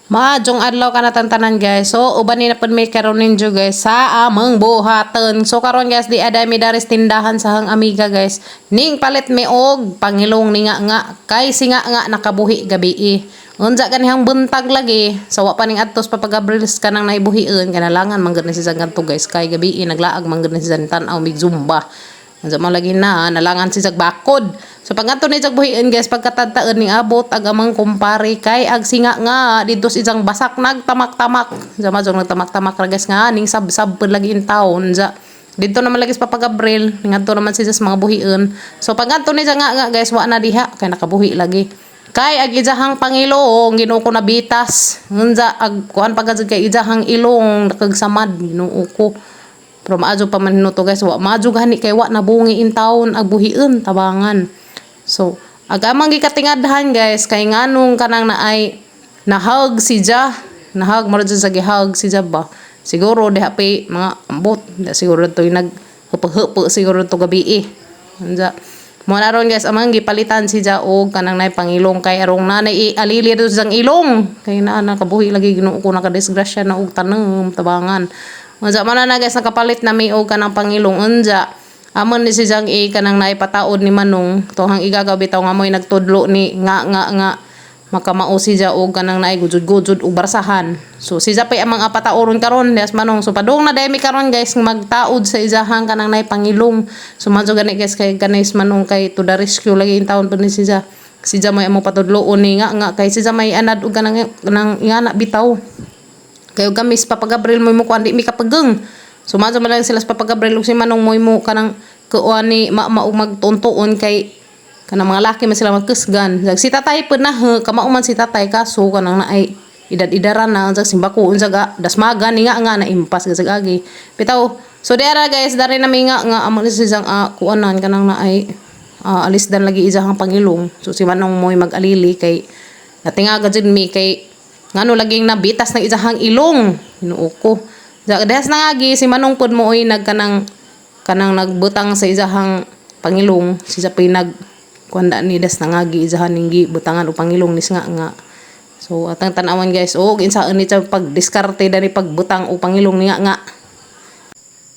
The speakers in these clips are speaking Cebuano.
Maayong adlaw kanatong tanan, guys. So uban ni na pud mi karon ninyo, guys, sa among buhaton. So karon, guys, di aday mi daris tindahan sa hang amiga, guys. Ning palit mi og pangilong ni nga nga kay si nga nga nakabuhi gabi. Unsa ganihang buntag lagi. So wa pa ning adtos Papa Gabriels kanang naibuhion kanalangan man gud ni siya ngadto, guys, kay gabi naglaag man gud ni siya tan-aw mig zumba. Unsa man lagi na nalangan si bakod. So pag ni jag buhiin, guys, pagkatadtaan ning abot ag amang kumpare kay ag singa nga didto sa isang basak nagtamak-tamak. Unsa man jud nagtamak-tamak ra, guys, nga ning sab-sab pud lagi in taon. Unsa didto naman lagi sa Papa Gabriel, ngadto naman siya sa mga buhion. So pag ngadto ni nga nga, guys, wa na diha kay nakabuhi lagi. Kay ag ijahang pangilong, Ginoo ko, nabitas. Unsa ag kuan pa kay ijahang ilong nakagsamad, Ginoo ko. Pero maadyo pa man hinuto, guys, wa maadyo gani kay wa nabungi in taon ag buhion tabangan. So, ag amang gikatingadhan, guys, kay nganong kanang naay nahag si Ja, nahag mura sa gihag si Ja ba. Siguro diha pa mga ambot, di siguro to nag hupo siguro to gabi eh. Unsa mo na ron, guys, amang gipalitan si Ja og kanang nay pangilong kay arong nanay alili do sa ilong kay naa nakabuhi lagi, Ginoo ko, nakadisgrasya na og tanom tabangan. Unsa man na, guys, nakapalit na mi og kanang pangilong. Unsa amon ni si Jang i kanang naipataod ni Manong tohang igagaw bitaw nga mo'y nagtudlo ni nga nga nga makamao si Ja og kanang naay gujud-gujud og barsahan. So si Ja pay amang apataoron karon dias Manong. So padung na daymi karon, guys, magtaod sa ijahang kanang naay pangilong. So man gani, guys, kay ganis Manong kay to the rescue lagi in taon pud ni si Ja. Si Ja may among patudloon ni nga nga kay si Ja may anad og kanang ingana bitaw. Kayo kami sa Papa Gabriel mo mo kuan di mi kapageng. So man man lang sila sa Papa Gabriel ug si Manong mo mo kanang kuan ni ma og magtuon kay kanang mga laki man sila magkusgan. Si tatay pud na kamao man si tatay, kaso kanang naay edad-edaran na unsa simbako unsa ga dasmagan ni nga nga na impas ga agi. Bitaw so di ara, guys, dari na mi nga nga amo ni siyang kuanan kanang naay alisdan lagi ijahang pangilong. So si Manong mo'y mag-alili kay natingaga jud mi kay ngano laging nabitas ng ijahang ilong. Ginoo ko. Dehas na ngagi si Manong pud mo oy nagkanang kanang nagbutang sa ijahang pangilong, si sa nag kuan ni das nangagi ijahan ning butangan og pangilong nis nga nga. So atang tan-awan, guys, og insaon ni siya pag diskarte dani pagbutang og pangilong ni nga nga.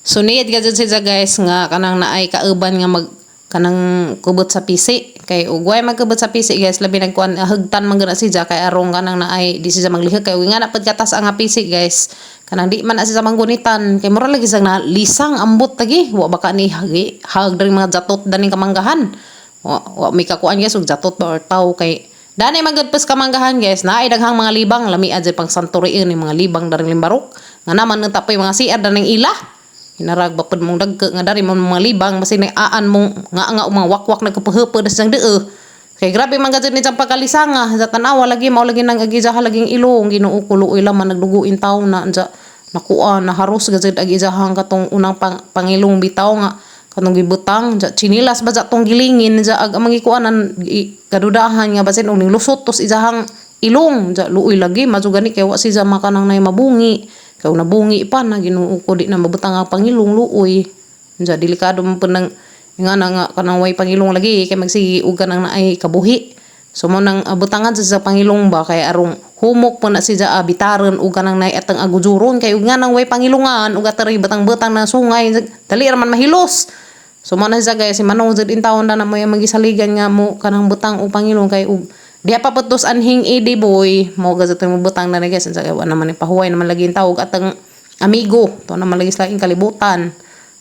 So niyad ka jud siya, guys, nga kanang naay kauban nga mag kanang kubot sa pisi kay ug way magkubot sa pisi, guys, labi nagkuan hugtan man gud na siya kay arong kanang naay di siya maglihok kay nga na pud katas ang pisi, guys, kanang di man na siya manggunitan kay mura lagi sang na lisang ambot tagi wa baka ni hagi hag diri mga jatot daning kamanggahan. Wa mi kakuan, guys, og jatot ba or taw kay dani man gud pas kamanggahan, guys, naay daghang mga libang lami adjay pang santuriin ni mga libang daring limbarok nga naman unta pay mga CR daning ila hinarag ba pud mong dagko nga dari mo mga libang basin ni aan mong nga nga mga wakwak nagkapahupa das sang dee kay grabe man gud ni siyang pagkalisanga sa tanawa lagi mao lagi nang agijaha laging ilong. Ginoo ko, luoy laman nagdugo in tawo na anja nakuha na haros gud ag ijahang katong unang pangilong bitaw nga katong gibutang ja chinilas ba ja tong gilingin ja ag amang gikuanan kadudahan nga basin og lusot tos ijahang ilong ja. Luoy lagi madyo gani kay wa siya makanang nay mabungi kay nabungi pa na, Ginoo ko, di na mabutang ang pangilong. Luoy ja, delikado man pud nang nga na nga kanang way pangilong lagi kay magsige og kanang naay kabuhi. So mo nang butangan sa pangilong ba kay arong humok po na siya bitaron og kanang naay atang agujuron kay ug nga nang way pangilungan ug atari batang-batang na sungay, dali ra man mahilos. So mo na siya, guys, si Manong jud in taon na mo yung magisaligan nga mo kanang butang og pangilong kay og diha pa putos anhing idi boy mo gazot mo butang na ni, guys. Unsa kay wa naman ni pahuway naman lagi in tawag atang amigo to naman lagi sa laing kalibutan.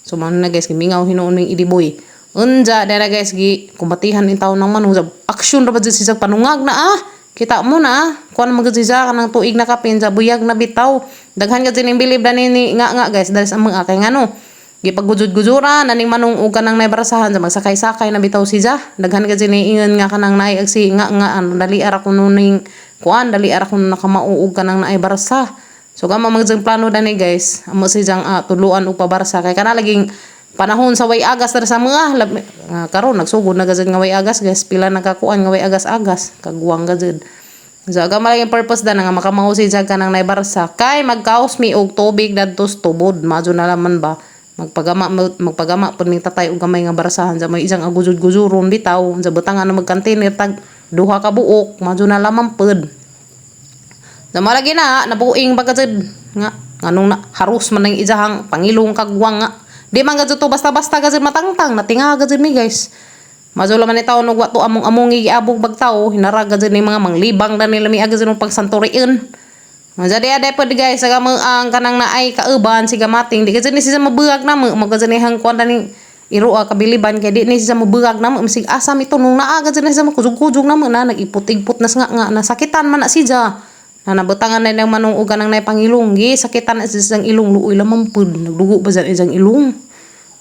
So mo na, guys, gimingaw hinuon ning idi boy. Unja dara, guys, gi kumbatihan in taon ng Manong sa action ra ba jud siya panungag na kita mo na kuan man gud siya kanang tuig na kapin sa buyag na bitaw. Daghan ka ning bilib dani ni nga nga, guys, dali sa mga kay ngano gipagujud-gujuran aning Manong og kanang naibrasahan sa magsakay-sakay na bitaw siya. Daghan ka ni ingon nga kanang naay ag si nga nga ano dali ara kuno ning kuan dali ara kuno nakamao og kanang naay barsa. So gama mag plano dani, guys, amo siyang tuluan og pabarsa kay kana laging panahon sa way agas dara sa mga karon nagsugod na gazud nga way agas, guys. Pila nakakuan nga way agas-agas kagwang gazud. So, aga malagi purpose da nga makamao siya kanang naibarsa kay magkaos mi og tubig dadto sa tubod. Madyo na laman ba magpagama magpagama pud ning tatay og gamay nga barsahan sa may isang agujud-gujuron bitaw sa butangan na magkantener tag duha ka buok. Madyo na lamang pud. Namalagi na nabuing ba gazud nga nganong na harus man ang ijahang pangilong kagwang nga. Di man gazud to basta-basta gazud matangtang, natinga gazud mi, guys. Mazo man ni taon og wa to among-among giabog bagtaw, hinarag gazud ni mga manglibang na nila mi agazud ng pagsanturiin. Jadi ada pa di, guys, aga mo ang kanang naay kauban si gamating di gazud ni siya mabuag na mo magazud ni hang kuan ni iro kabiliban kay di ni siya mabuag na mo, masig asa mi tunong naa gazud ni siya makujog-kujog na mo na nagipot-igpot na nga nga nasakitan man na siya. Na nabutangan na ng manong og kanang naay pangilong, gi sakitan na siya sang ilong, luoy lamang pud nagdugo ba sa isang ilong.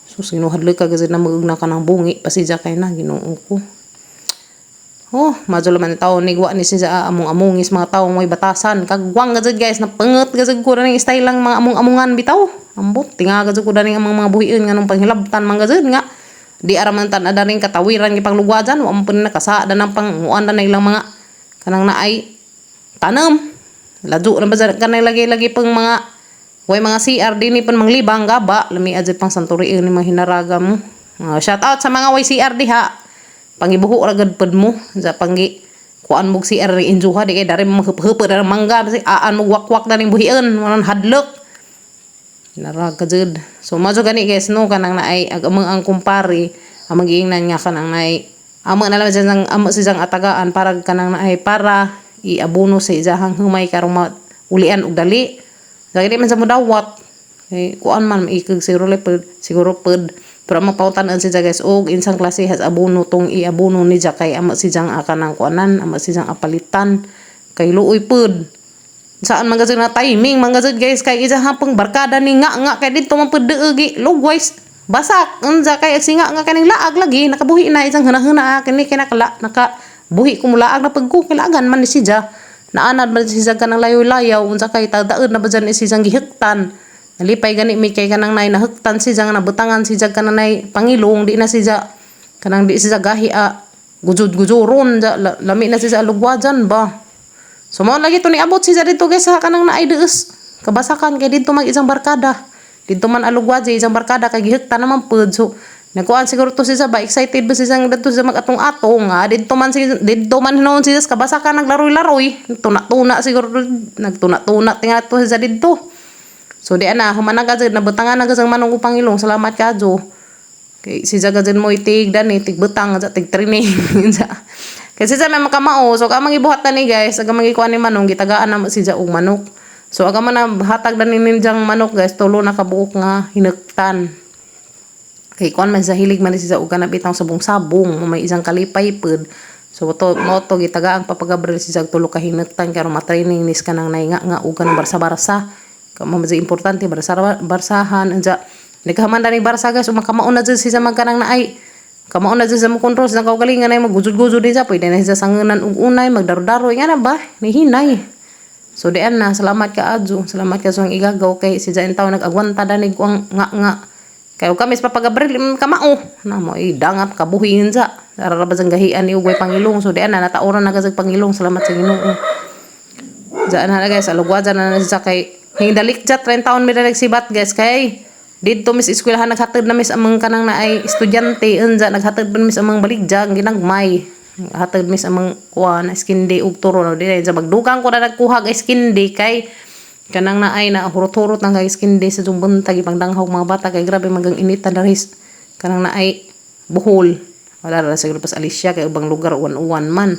Sus, ginuhadlok ka gazud na mag na kanang bungi pa siya kay na Ginoo ko. Oh, madyo man taon ni wa ni siya among-amongis mga tawo may batasan. Kagwang gazud, guys, napanget gazud ko na style lang mga among-amongan bitaw. Ambot, tinga gazud ko daning among mga buhiin nga nung panghilabtan man gazud nga. Di araman tan adaring katawiran gipanglugwajan, wa man pud nakasa dan ang panguan na ilang mga kanang naay tanom. Ladyo na ba kanang lagi-lagi pang mga way mga CR dinhi pun manglibang gaba lami adjud pang santuriin ni mga hinaraga mo. Shout out sa mga way CR diha. Pangibuho ra gud pud mo sa panggi kuan mog CR ri injuha di kay dari mo maghuphup na mangga basi aan mo wakwak na ning buhion manon hadlok. Hinaraga jud. So majo gani, guys, no, kanang naay ag amang ang kumpare amang giingnan nga kanang naay amo na lang siyang amo siyang atagaan para kanang naay para iabuno sa iyahang humay karong maulian og dali. Dili man sa mudawat. Kay kuan man maikag siguro pud siguro pud. Pero ang mapautan siya, guys, og insang klase has abono tong iabono ni ja kay amo siyang kanang kuanan, amo siyang apalitan kay luoy pud. Saan man gazud na timing man gazud, guys, kay isa hapong barkada ni nga nga kay didto man pud deegi lugways basak unsa kay si nga nga kaning laag lagi nakabuhi na isang huna-huna kini kay nakala nakabuhi ko mulaag na pagko kailangan man ni siya naanad man siya kanang layo-layaw unsa kay tadaod na ba dyan ni siyang gihiktan. Nalipay gani mi kay kanang nay nahuktan siya nga nabutangan siya kanang nay pangilong, di na siya kanang di siya gahi a gujud-gujuron lami na siya alugwajan ba. So mao lagi to niabot siya dito, guys, sa kanang naay deus kabasakan kay didto mag isang barkada. Didto man alugwaje isang barkada kay gihiktan naman pud. So nagkuan siguro to siya ba, excited ba siya didto siya mag-atong-atong nga didto man siya, didto man hinuon siya sa kabasakan naglaroy-laroy, tuna-tuna siguro, nagtuna-tuna tinga to siya didto. So di ana human na gazud nabutangan na gazang manong upang ilong, salamat kadyo. Kay si gazud mo itig dani tig butang sa tig training sa. Kay siya may makamao, so kamang ibuhat na ni, guys, aga mangikuan ni manong gitagaan na siya og manok. So aga man na hatag dani ninjang manok, guys, tulo na kabuok nga hinuktan. Kay kuan man sa hilig man siya og kanang bitang sabong-sabong, may isang kalipay pud. So to mo to gitagaan papagabril siya og tulo ka hinuktan karon ma-training nis kanang nay nga nga og kanang barsa-barsa. Kamo mas importante barsa barsahan anja nagkahaman ni barsa, guys, umakamaon na jud siya magkanang naay kamaon na jud siya mo kontrol sa kaugalingan ay maggujud-gujud din siya, pwede na siya sangunan og unay magdaro-daro nga na ba nihinay. So dian na, salamat ka adyo, salamat ka sa igagaw kay si Jain taw nag-agwanta danig ko ang nga nga kay og kami sa papagabril kamao na mo i dangat kabuhin sa ara ba sang gahian ni ugway pangilong. So dian na nataoran na kasag pangilong, salamat sa Ginoo. Diyan na, guys, alugwajan na na siya kay hingdalik jat 30 taon mi nagsibat, guys, kay didto mis eskwelahan naghatod na mis amang kanang naay estudyante unja naghatod pa mis amang baligya ginagmay hatod mis amang kuan skindi ug turo no di sa magdugang ko na nagkuha og skindi kay kanang naay na hurot-hurot nang kay skindi sa jung buntag ipangdanghog mga bata kay grabe magang initan diri kanang naay buhol, wala ra siguro pas Alicia kay ubang lugar uwan-uwan man.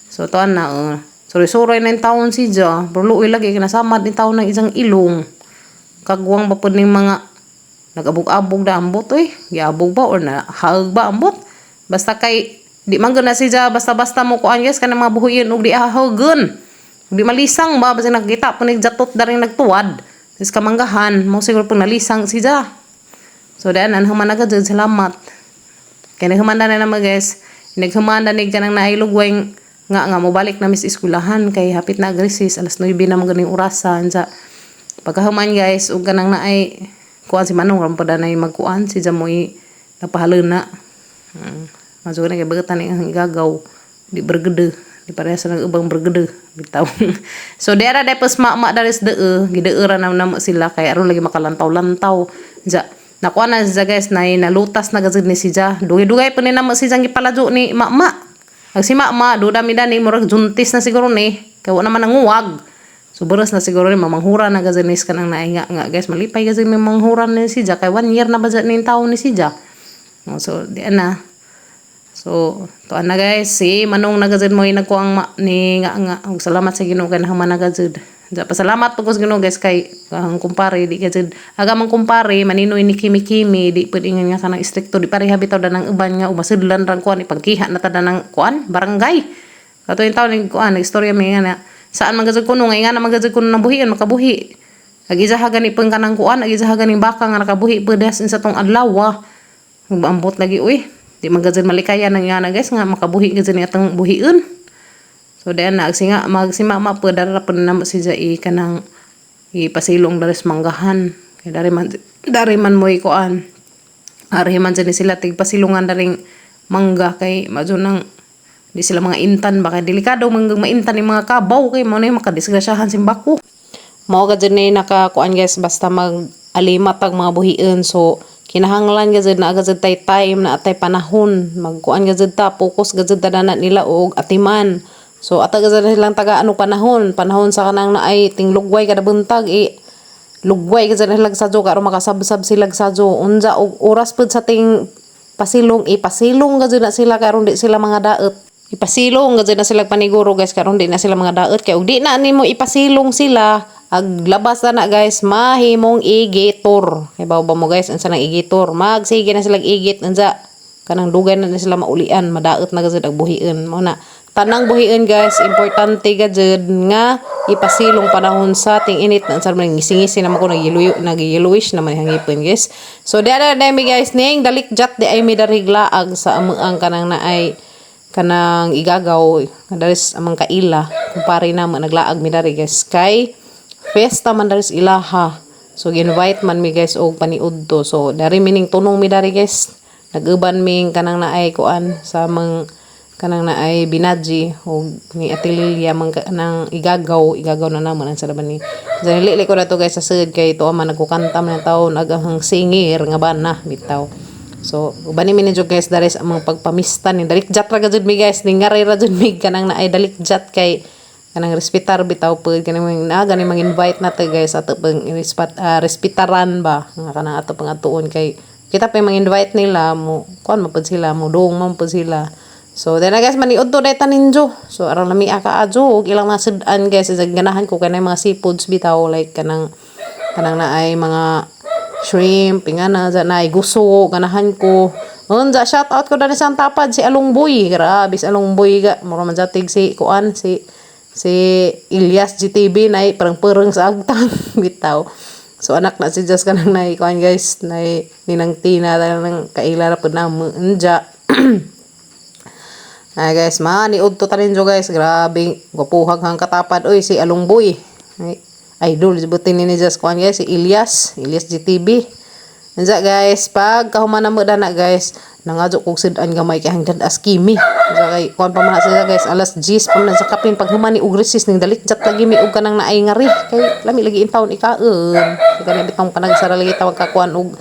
So tuan na suroy-suroy na yung taon si Ja pero luoy lagi kinasamad ni taon ng isang ilong, kagwang ba pud ning mga nag-abog-abog na ambot oy, giabog ba or na haag ba ambot, basta kay di man gud na siya basta-basta mo kuan, guys, kanang mga buhuyin og di hahagon di malisang ba, basta nakita po nagjatot daring nagtuwad is kamanggahan mo siguro pag nalisang siya. So daan an human na ka dyan, salamat kay naghuman na naman, guys, naghuman na ni kanang nailugweng nga nga mobalik na mis eskwelahan kay hapit na recess, alas 9 na mo ganing orasan sa pagkahuman, guys, ug kanang naay kuan si Manong ram pa na magkuan si Jamoy napahalon na. Masuk na kay bagatan ni ang igagaw di bergede di parehas sa nag ubang bergede bitaw. So dera depos ma daris de gideura na namo sila kay aron lagi makalantaw-lantaw ja nakuha na siya, guys, na nalutas na gazud ni siya, dugay-dugay pa ni namo siya gipaladyo ni mama. Ag si mama duda mi dani murag juntis na siguro ni kay wa naman nanguwag. So buros na siguro ni mamanghura na gazin ni kanang naay nga nga, guys. Malipay gazin may manghura ni si Ja kay 1 year na ba ni taon ni si Ja. Oh, so di na. So, tuan na, guys, si Manong nagazid mo nagkuang ma, ni nga nga ug salamat sa Ginoo kay nahuman nagazid. Ja, pasalamat po ko sa Ginoo, guys, kay ang kumpare di gazid. Aga mang kumpare maninoy ni kimi kimi, di pud ingon nga kanang istrikto, di pareha bitaw danang uban nga umasudlan rang kuan, ipagkiha na ta danang kuan barangay. Kato yung taon ni kuan istorya mi nga na saan man gazid kuno nga nga na man gazid kuno nang buhian makabuhi. Ag isa ha gani pang kanang kuan, ag isa ha ganing baka nga nakabuhi pud sa tong adlaw. Ambot lagi uy. Di man gazid malikayan ang nga na, guys, nga makabuhi gazid ni atong buhion. So dayon na agsinga mag si mama po dara po na si i kanang ipasilong dari sa manggahan. Kay dari man mo kuan. Ari man dyan sila tig pasilungan daring mangga kay madyo nang di sila mga intan ba, kay delikado manggang maintan ni mga kabaw kay mo na yung makadisgrasyahan simbako. Mao ka dyan ni nakakuan, guys, basta mag alimat ang mga buhion. So kinahanglan gazid na gazid tay time na atay panahon magkuan gazid ta, focus gazid ta na nila og atiman. So ata gazid silang taga ano panahon panahon sa kanang naay tinglugway kada buntag, i lugway gazid na silang sadyo karon makasabsab sila sadyo unja og oras pud sa ting pasilong, ipasilong gazid na sila karon di sila mga daot. Ipasilong gazid na sila paniguro, guys, karon di na sila mga daot, kay og di na nimo ipasilong sila ag labas na na, guys, mahimong igitor. Kay ba mo, guys, unsa nang igitor? Magsige na sila igit unsa kanang dugay na, na sila maulian, madaot na gazid ag buhion. Mao na tanang buhion, guys, importante gazid nga ipasilong panahon sa ting init na unsa man ngisi-ngisi naman ko, nagyeloyo, nagyelowish naman hangipon, guys. So di na mi, guys, ning dalikjat di ay mi dariglaag sa amuang kanang naay kanang igagaw daris amang kaila kumpare na mo. Naglaag mi dari, guys, kay fiesta man daris ilaha. So gi-invite man mi, guys, og paniudto. So dari mining tunong mi dari, guys, nag-uban ming kanang naay kuan sa mang kanang naay binaji og ni Ate Lilia mang kanang igagaw igagaw na namon ang sa laban ni. Zanili ko na to, guys, sa sud kay to man nagkukanta man ang taon agang singer nga bana bitaw. So, uban ni minidyo, guys, dari sa among pagpamista ni dalikjat ra gajud mi, guys, ning ngaray ra jud mi kanang naay dalikjat kay kanang respetar bitaw pud kanang mga na gani mang invite na to, guys, ato pang respetaran ba nga kanang ato pang atuon kay kita pa yung mang-invite nila mo kuan man pud sila mo dong man pud sila. So then guys, maniudto day taninjo. So aron lami ka adyo og ilang mga sud-an, guys, is ganahan ko kanay mga seafoods bitaw, like kanang kanang naay mga shrimp, ingana, dyan naay guso, ganahan ko. Unja, shout out ko dali sa tapad, si Alungboy. Grabe si Alungboy ga. Mura man jatig si kuan, si Ilyas GTV na parang pereng sa agtang bitaw. So anak na si Just kanang nay kuan, guys, nay ninang Tina nang kaila ra pud na unja. Ay, guys, maniudto ta ninyo, guys. Grabe, gwapuhag hang katapad oy si Alungboy. Ay, idol sebutin ni Just kuan, guys, si Ilyas, Ilyas GTV. Unsa, guys, pag kahuman na mo dana, guys, nangadyo kog sud-an gamay kay hangtod as kimi. Unsa kay kuan pa man na sila, guys, alas 10 pa man sa kapin pag human ni og recess ning dalikjat lagi mi og kanang naay ngari kay lami lagi in taon ikaon. Kay kanang bitong panagsara lagi tawag kakuan og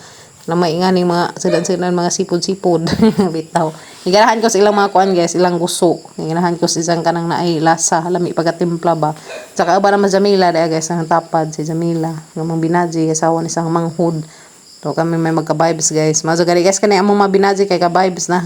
na may nganing mga sudan-sudan mga sipod-sipod bitaw. Giganahan ko sa ilang mga kuan, guys, ilang guso. Giganahan ko sa isang kanang naay lasa, lami pagkatimpla ba. Tsaka ba naman Jamila daya, guys, ang tapad si Jamila, nga mang binaji asawa ni isang manghud. So kami may magka-vibes, guys. Mazo gani, guys, kani among mga binaji kay ka-vibes na.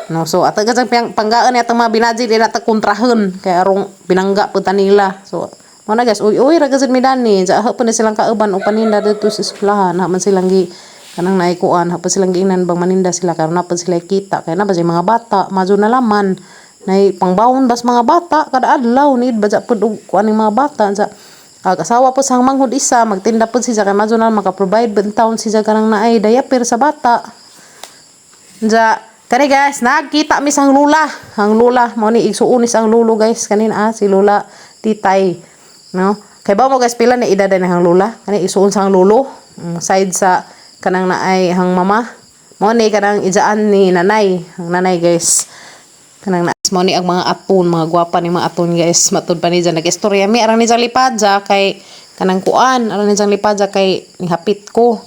No, so ato kasi panggaan ni atong mga binaji di na ta kontrahon kay arong binangga pud ta nila. So mo na, guys, uy uy ra gazud mi dani. Sa pa ni silang kauban o paninda dito sa eskwelahan. Ha man silang gi kanang naikuan, ha pa silang giingnan bang maninda sila karon na pa sila kita kay na ba sa mga bata mazo na laman nay pangbawon bas mga bata kada adlaw need ba pud og kuan ning mga bata sa ag asawa po sang manghud isa magtinda pud siya kay mazo na maka-provide ben taon siya kanang naay diaper sa bata. Nja, kani, guys, nagkita mi sang lula. Ang lula, mo ni igsuon ni sang lulo, guys, kanin ah, si Lula Titay. No? Kay ba mo, guys, pila na edad na hang lula? Kani igsuon sang lulo, side sa kanang naay hang mama. Mo ni kanang ijaan ni nanay, ang nanay, guys. Kanang na mo ni ang mga aton, mga gwapa ni mga aton, guys. Matud pa ni dyan nag-istorya mi arang ni dyan lipadja kay kanang kuan, arang ni dyan lipadja kay nihapit ko.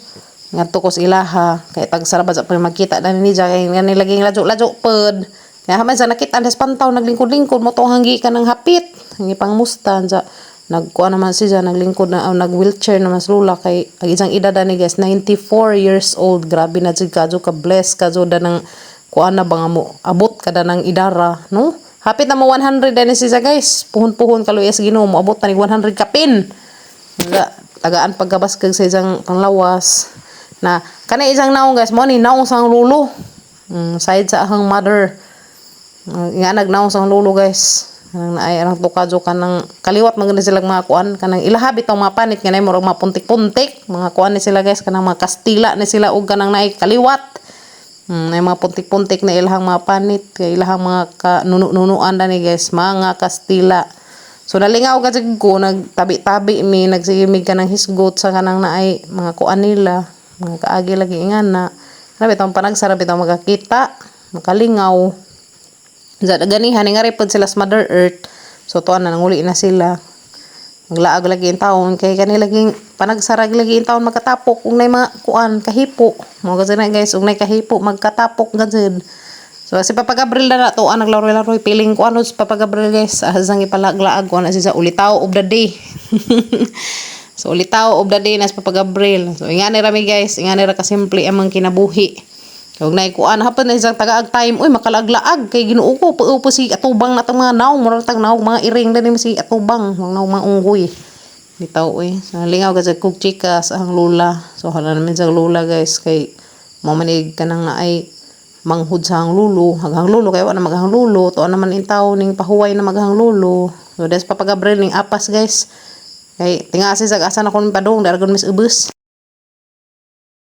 Ngadto ko sa ilaha kay tagsara ba sa magkita na ni dyan kay ngani laging ladyo-ladyo pod. Kaya man sa nakita sa pantaw naglingkod-lingkod mo to hanggi ka ng hapit. Hangi pangmusta dyan. Nagkuha naman siya, naglingkod na, nag wheelchair naman sa lula kay ang isang edad ni, guys, 94 years old. Grabe na jud kadyo ka bless kadyo da ng kuan na ba nga mo abot kada ng idara, no? Hapit na mo 100 na ni siya, guys. Puhon-puhon kaluya sa Ginoo mo abot na ni 100 kapin. Nga tagaan pagkabaskag sa isang panglawas na kani isang naong, guys, mo ni naong sang lulo. Side sa ahang mother. Nga nagnaong sang lulo, guys. Kanang naay arang tukadyo kanang kaliwat man gani sila mga kuan kanang ilaha bitaw mga panit nga nay murag mga puntik-puntik mga kuan ni sila, guys, kanang mga Kastila ni sila og kanang naay kaliwat. Nay mga puntik-puntik na ilahang mga panit kay ilahang mga kanuno-nunuan ni, guys, mga Kastila. So nalingaw ka jud ko, nagtabi-tabi mi, nagsige mig kanang hisgot sa kanang naay mga kuan nila, mga kaagi lagi ingana. Grabe tong panagsara bitaw magakita, makalingaw. Sa ganihan nga pod sila sa Mother Earth. So tuan na nanguli na sila. Maglaag lagi in taon kay kani laging panagsarag lagi in taon magkatapok ug nay mga kuan kahipo. Mo kasi na, guys, ug nay kahipo magkatapok gud. So si Papa Gabriel na to ang naglaro-laro piling ko ano si Papa Gabriel, guys. Asang ipalaglaag ko na siya ulitaw of the day. So ulitaw of the day na si Papa Gabriel. So ingani ra mi, guys, ingani ra kasimple among kinabuhi. Ug nay kuan hapon na isang tagaag time, uy, makalaaglaag kay Ginoo ko paupo si atubang na tong mga naong, murag tag naong mga iring dani si atubang, mga naong mga unggoy. Bitaw uy. So lingaw ka sa kug chika sa ang lula. So hala namin sa lula, guys, kay mo manig kanang naay manghud sa ang lulo, haghang lulo kay wa na maghang lulo, tuan naman in tawo ning pahuway na maghang lulo. So des Papa Gabriel ning apas, guys. Kay tingasi sa asa na kon padung dargon mis ubos.